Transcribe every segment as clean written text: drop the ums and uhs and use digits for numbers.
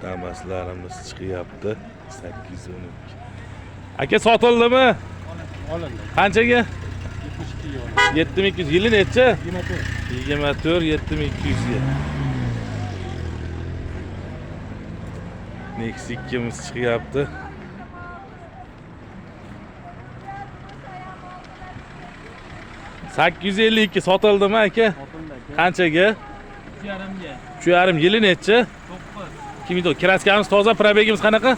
Damaslarimiz chiqyapti. 812. Aka, sotildimi? Olindi. Qanchaga? 72 ga olindi. 7200. Yili nechi? 24. 24, 7200 ga. Nexia 2miz chiqyapti. 852 sotildimi, aka? Sotildi, aka. Qanchaga? 3,5 ga. 3,5. Yili nechi? 9. 2009. Kraskamiz toza, пробег imiz qanaqa?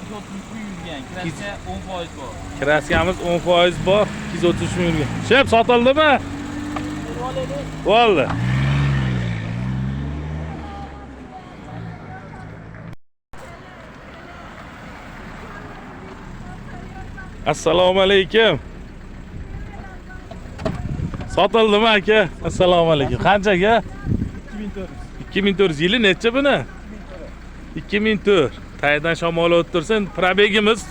233 ming yurgan. Kraska 10% bor. Kraskamiz 10% bor, 233 ming yurgan. Shep sotildimi? Bo'ldi. Assalomu alaykum. Sotildimi, aka? Assalomu alaykum. Qanchaga? 2400. 2400. Yili necha buni? 2004. Taydan shamol o'tirsin. Пробег imiz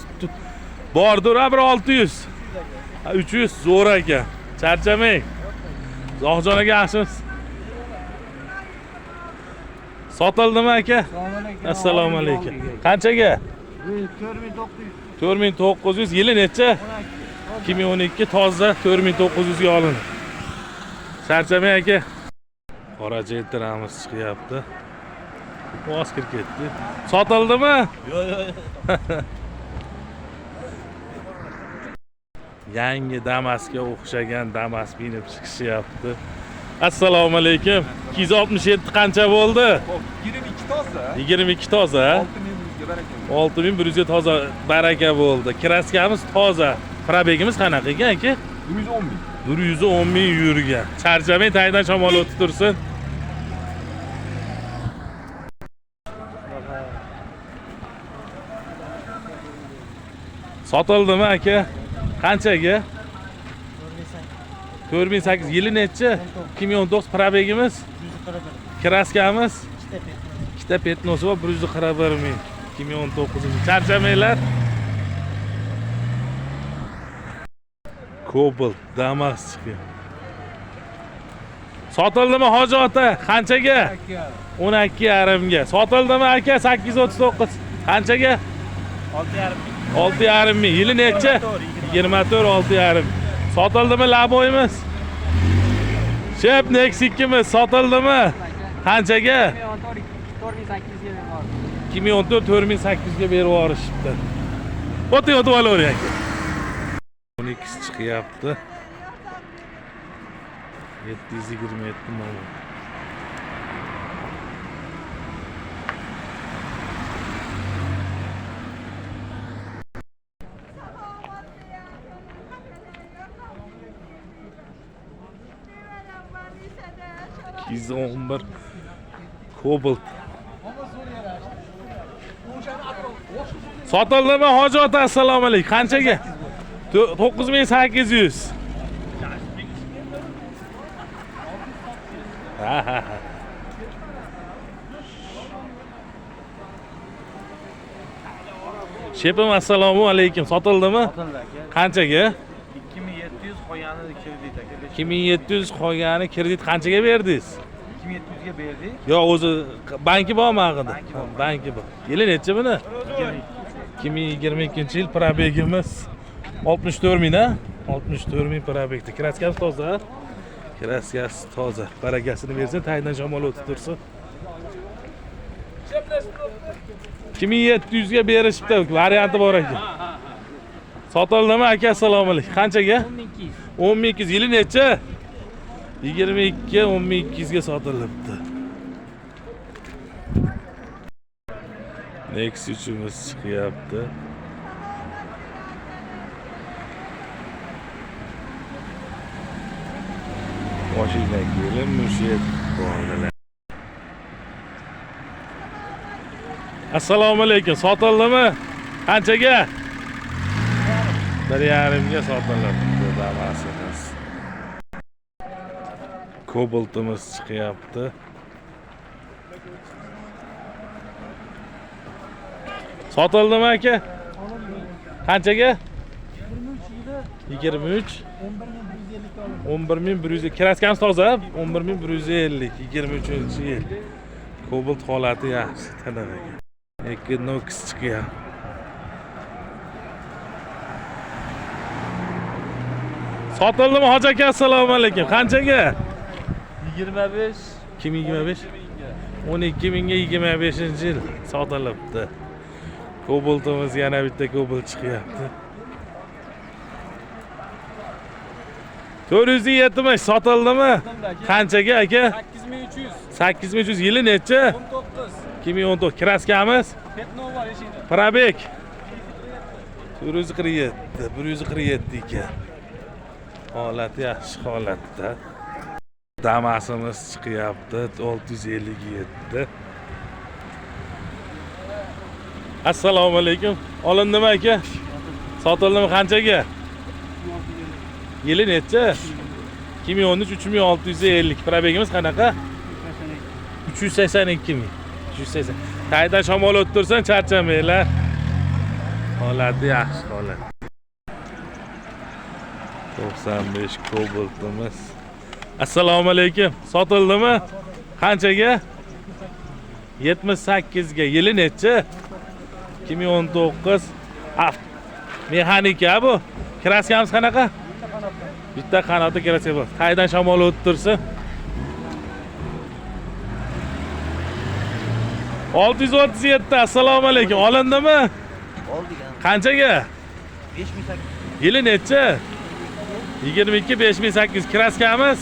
bordir bir 600. Ha, 300 zo'r aka. Charchamang. Zohidjon aka, yaxshimisiz? Sotildimi, aka? Assalomu alaykum. Qanchaga? 4900. 4900. Yili necha? 2012, toza, 4900 ga olindi. Charchamang, aka. Qora Gentramiz chiqyapti. Voz kirib ketdi. Sotildimi? Yo'q, yo'q. Yangi Damasga o'xshagan Damas minib chiqishyapti. Assalomu alaykum. 267 qancha bo'ldi? 22 toza. 22 toza. 6100 ga baraka. 6100 ga toza, baraka bo'ldi. Kraskamiz toza. Пробег imiz qanaqa ekan, aka? 110 ming. 110 ming yurgan. Charchamang, taydan shamol o'tib tursin. Sotildimi, aka? Qanchaga? 4800. Yili nechi? 2019. Пробег imiz? 141. Kraskamiz? Ikkita пятно. Ikkita пятно si bor, 141 ming. 2019. Charchamanglar. Cobalt Damas chiqdi. Sotildimi, hoji ota? Qanchaga? 12,5 ga. Sotildimi, aka? 839. Qanchaga? 6,5 ming. 6,5 ming. Yili nechi? 24, 6,5. Sotildimi Laboyimiz? Shep Nexia 2miz sotildimi? Qanchaga? 4800 ga berib 2014, 4800 ga berib yuborishibdi. O'ting, o'tib olavering, aka. 12 chiqyapti. 727 nomер. 211 Cobalt. Sotildimi, hoji ota? Assalomu alaykum. Qanchaga? 9800. Ha ha ha. Shepim, assalomu alaykum. Sotildimi? Sotildi, aka. Qanchaga? 2700, qolgani kredit, aka. 2700, qolgani kredit. Qanchaga berdingiz? 2700 ga berdik. Yo, o'zi banki bormi ag'ida? Banki bor. Banki bor. Yili nechi buni? 2022 yil. Пробег imiz 64 ming, a? 64 ming пробег da. Kraskasi toza. Kraskasi toza. Barakasini bersin, taydan shamol o'tib tursin. 2700 ga berishibdi, varianti bor ekan. Sotildimi, aka? Assalomu alaykum. Qanchaga? 10200. 10200. Yili nechi? 22, 10200 ga sotilibdi. Nexia 3imiz chiqyapti. Mashina kelib mushit bo'ldilar. Assalomu alaykum. Sotildimi? Qanchaga? 1,5 ga sotilibdi Damasimiz. Cobaltimiz chiqyapti. Sotildimi, aka? Qanchaga? 23. 11 150. Kraskamiz toza, 11 150, 23 yil. Cobalt holati yaxshi, tiniq ekan. Equinox chiqyapti. Sotildimi hoji aka? Assalomu alaykum. Qanchaga? 25. 2025. 12 mingga 25-yil sotilibdi. Cobaltimiz, yana bitta Cobalt chiqyapti. 470 sotildimi? Qanchaga aka? 8300. 8300. Yili nechi? 19. 2019. Краска miz? Пятно bor eshikda. Пробег 447, 147 ekan. Holati yaxshi holatda. Damasimiz chiqyapti, 657. Assalomu alaykum. Olindimi aka? Sotildimi, qanchaga? Yili nechi? 2013, 3650. Пробег imiz qanaqa? 382 ming. 380. Taydan shamol o'tib tursin, charchamanglar. Holati yaxshi holat. 95 Cobaltimiz. Assalomu alaykum. Sotildimi? Qanchaga? 78 ga. Yili nechi? 2019. Af. Mexanika bu. Краска miz qanaqa? Bitta qanoti краска bor. Taydan shamol o'tib tursin. 637. Assalomu alaykum. Olindimi? Oldik ha. Qanchaga? 5800. Yili nechi? 22, 5800. Краска miz?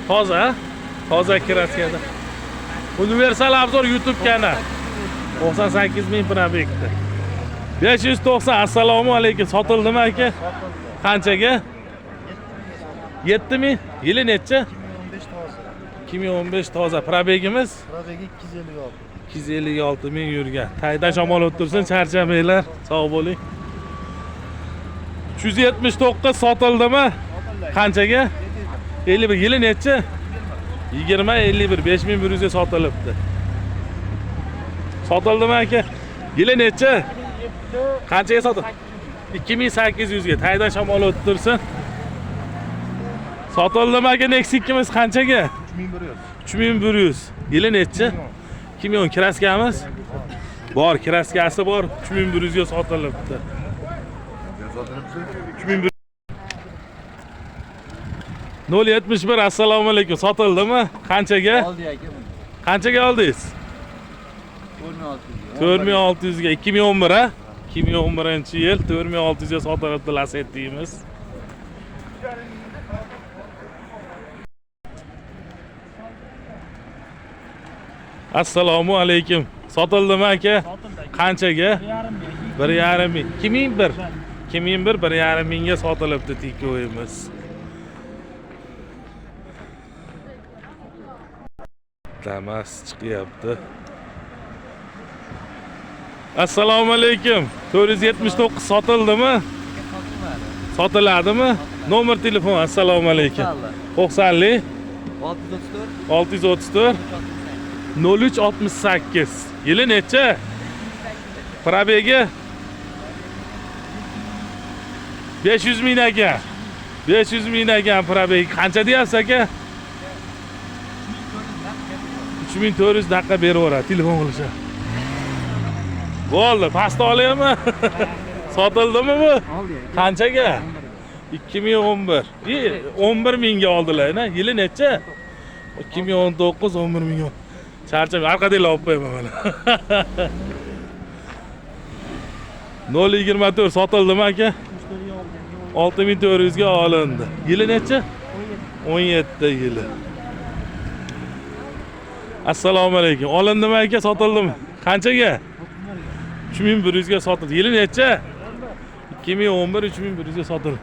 Toza, toza краска da. Universal Obzor YouTube kanal. 98 ming пробег da. 590. Assalomu alaykum. Sotildimi aka? Qanchaga? 7000. Yili nechi? 2015 toza. 2015 toza. Пробег imiz? Пробег i 256. 256 ming yurgan. Taydan shamol o'tirsin, charchamanglar. Sog' bo'ling. 379 sotildimi? Qanchaga? 51. Yili nechi? 20 51, 5100 ga sotilibdi. Sotildimi aka? Yili nechi? Qanchaga sotildi? 2800 ga. Taydan shamol o'tib tursin. Sotildimi aka Nexia 2miz qanchaga? 3100. 3100. Yili nechi? 2010. Краска miz? Bor, краска si bor. 3100 ga sotilibdi. 3100. 071. Assalomu alaykum. Sotildimi? Qanchaga? Oldi aka buni. Qanchaga oldingiz? 4600. 4600 ga. 2011 a? 2011-yil, 4600 ga sotilibdi Lacetti'miz. Assalomu alaykum. Sotildimi aka? Sotildi aka. Qanchaga? 1,5 ming. 1,5 ming. 2001. 2001, 1,5 mingga sotilibdi Tiggo'yimiz. Damas chiqyapti. Assalomu alaykum. 479 sotildimi? Sotiladimi? Nomer telefon. Assalomu alaykum. 90lik 634. 634 0368. Yili necha? Пробег i 500 ming ekan. 500 ming ekan пробег i. Qancha deyapsiz aka? 3400 daqiqa beraveradi, telefon qilishadi. Bo'ldi, pastda olaymi? Sotildimi bu? Oldi. Qanchaga? 2011. I, 11 mingga oldilar, na? Yili necha? 2019, 11 ming. Charcham, orqadagilar olib qo'yaman mana. 024 sotildimi aka? 6400 ga olindi. Yili necha? 17 yili. Assalomu alaykum. Olindimi aka, sotildimi? Qanchaga? 3100 ga sotildi. Yili necha? 2011, 3100 ga sotildi.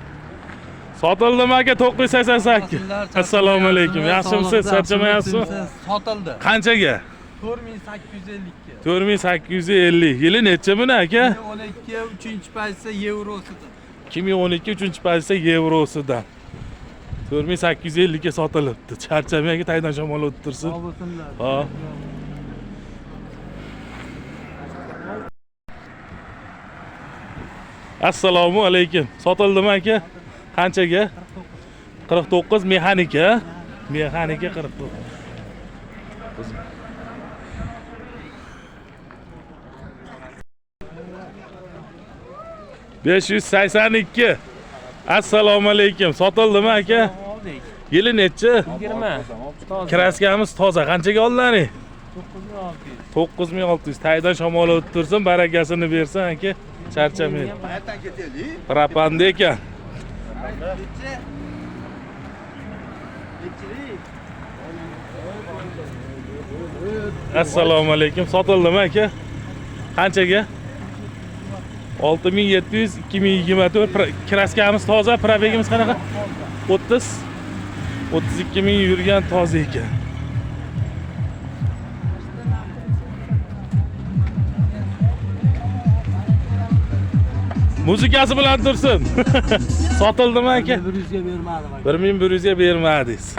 Sotildimi aka 988? Assalomu alaykum. Yaxshimisiz? Charchamayapsizmi? Sotildi. Qanchaga? 4850 ga. 4850. Yili necha buni aka? 12, 3-pozitsiya Yevrosida. 2012, 3-pozitsiya Yevrosidan. 4850 ga sotilibdi. Charchamang aka, taydan shamol o'tib tursin. Sog' bo'lsinlar. Ha. Assalomu alaykum. Sotildimi aka? Qanchaga? 49. Mexanika. Mexanika 49. 582. Assalomu alaykum. Sotildimi aka? Oldik. Yili nechi? 20. Toza. Kraskamiz toza. Qanchaga olding? 9600. 9600. Taydan shamol o'tib tursin, barakasini bersin aka. Charchamang. Qayerdan ketaylik? Propanda ekan. Nechi? Nechilik? Assalomu alaykum. Sotildimi aka? Qanchaga? 6700 2024. Kraskamiz toza, probegimiz qanaqa? 30 32 ming yurgan, toza ekan. Muzikasi bilan tursin. Sotildimi aka? 100 ga bermadim aka. 1100 ga bermadingiz.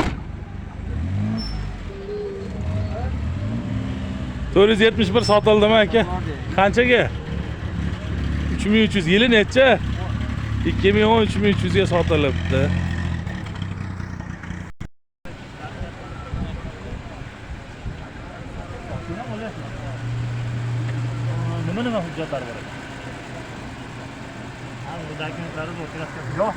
471 sotildimi aka? Qanchaga? 3300. Yili necha? 2010 3300 ga sotilibdi. Nima nima hujjatlar bor ekan? Ha, bu dokumentlari bor, yo'q.